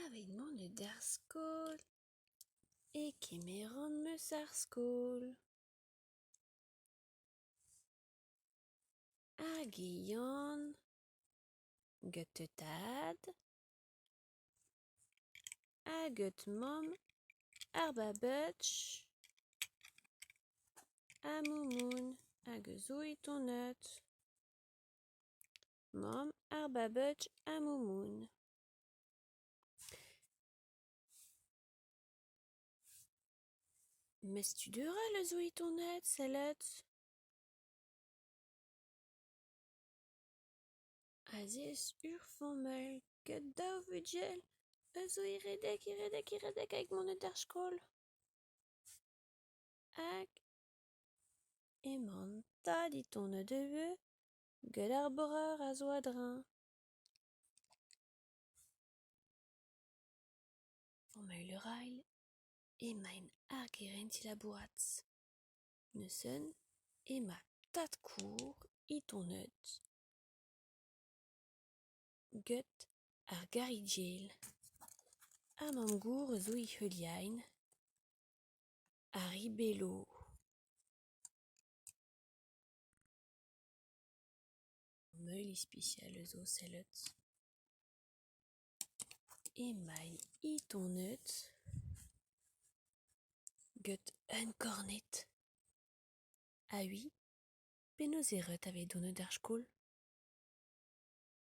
Aveit monet d'ar skol e kemeran ma sac'h-skol. Hag e yan gant tad ha gant mamm ar Babuch ha Moumoun hag a zo é tonet. Mamm ar Babuch ha Moumoun. Mes tud arall a zo é tonet, sellet. Aze ez eus ur familh gant daou vugel a zo é redek, é redek, é redek evit monet d'ar skol. Hag emañ an tad é tonet ivez gant ar breur a zo a-dreñv. Familh arall emaint ar gerent é labourat. Neuze emañ tad-kozh é tonet gant ar garrigell ha mamm-gozh a zo é heuliañ ar ribelloù. Familh ispisial a zo sellet. Emaint é tonet gant un korned. Ha c'hwi, penaos e rit evit donet d'ar skol ?